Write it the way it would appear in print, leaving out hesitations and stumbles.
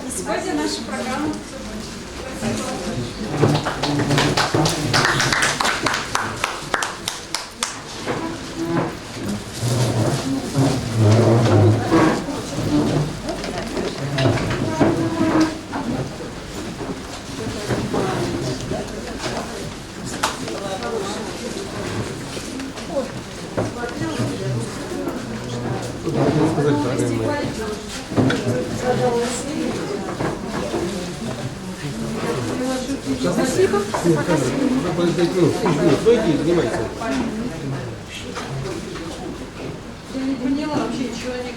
На сегодня наша программа закончена. Спасибо. Сказать, дорогая моя. Спасибо. Ну, стойте и занимайтесь. Я не поняла вообще, чего они